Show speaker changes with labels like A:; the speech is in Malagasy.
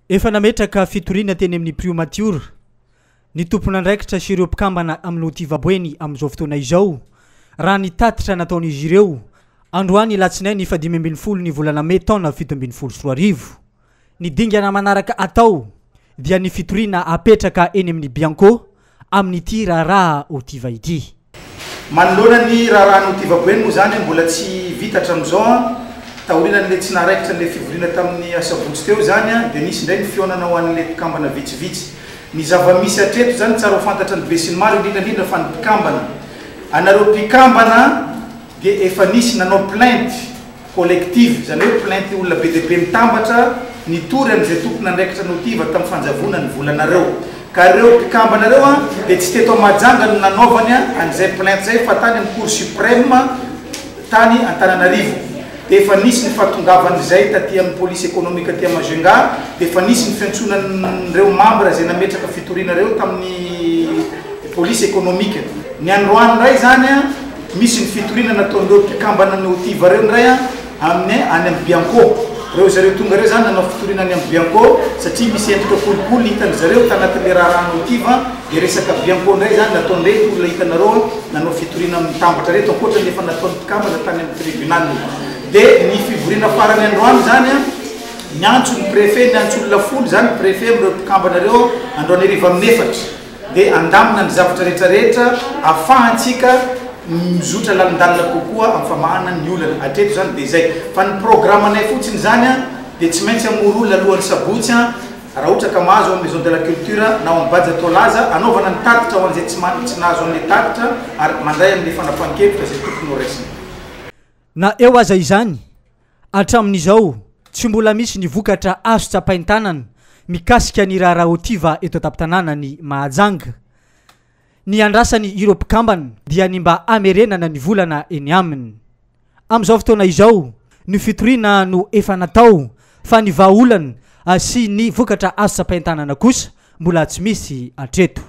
A: Efa nametraka fitoriana teny amin'ny Priomatiora ny tompon'andraikitra sy ireo mpikambana amin'ny Otiva Boeny amin'izao fotoana izao, raha ny tatitra nataon'izy ireo androany alatsinainy faha-15 ny volana mey taona 2017. Ny dingana manaraka atao dia ny fitoriana apetraka eny amin'ny Bianco amin'ity raharaha Otiva ity.
B: Manoloana ny raharahan'i Otiva Boeny moa izany mbola tsy vita hatramin'izao an, taorianan'ilay tsy naharaikitra an'ilay fivoriana tamin'ny asabotsy teo izany an, dia nisy indray ny fihaonana ho an'ilay mpikambana vitsivitsy. Ny zava-misy hatreto izany tsara ho fantatra ny besinimaro indrindra indrindra fa ny mpikambana. Anareo mpikambana dia efa nisy nanao plainte. Collective, izany hoe plainte olona be dia be mitambatra nitory an'izay tompon'andraikitra notiva tamin'ny fanjavona ny volanareo. Ka ireo mpikambana ireo an, dia tsy teto Mahajanga no nanaovany an'izay plainte izay fa tany amin'ny cour suprême tany Antananarivo. Dia efa nisy ny fahatongavan'izay taty amin'ny police économique aty Majunga, dia efa nisy ny fiantsoana an'ireo membre izay nametraka fitoriana ireo tamin'ny police économique. Ny androany indray izany an, Misy ny fitoriana nataon'ireo mpikambana ny Otiva ireo indray amin'ny any amin'ny Bianco. Ireo zareo tonga ireo izany nanao fitoriana any amin'ny Bianco satria misy endrika kolikoly hitan-dry zareo tanatin'ilay raharahan'ny Otiva dia resaka Bianco indray izany nataon'ireto olona hitanareo nanao fitoriana mitambatra ireto ankoatra ny efa nataon'ny mpikambana tany amin'ny tribunal. Dia ny fivoriana farany androany izany niantso ny préfet, niantso olona folo izany ny préfet amin'ireo mpikambana ireo androany hariva amin'ny efatra. dia handamina ny zavatra rehetra rehetra afahantsika mizotra lalindalina kokoa amin'ny famahana ny olana. Hatreto izany dia izay. Fa ny programanay fotsiny izany dia tsy maintsy hamory olona alohan'ny sabotsy raha ohatra ka mahazo ao amin'ny Maison de la Culture na ao amin'ny Baja Toalaza hanaovana ny tatitra ho an'izay tsy tsy nahazo an'ilay tatitra ary mandray an'ilay fanapahan-kevitra izay tokony horaisina.
A: Na eo aza izany, hatramin'izao, tsy mbola misy ny vokatra azo tsapain-tanana mikasika ny raharaha Otiva eto an-tampon-tanànan'i Mahajanga. Ny andrasany ireo mpikambana dia ny mba hamerenana ny volana eny aminy. Amin'izao fotoana izao, ny fitoriana no efa natao fa ny vahaolana sy ny vokatra azo tsapain-tanana kosa mbola tsy misy hatreto.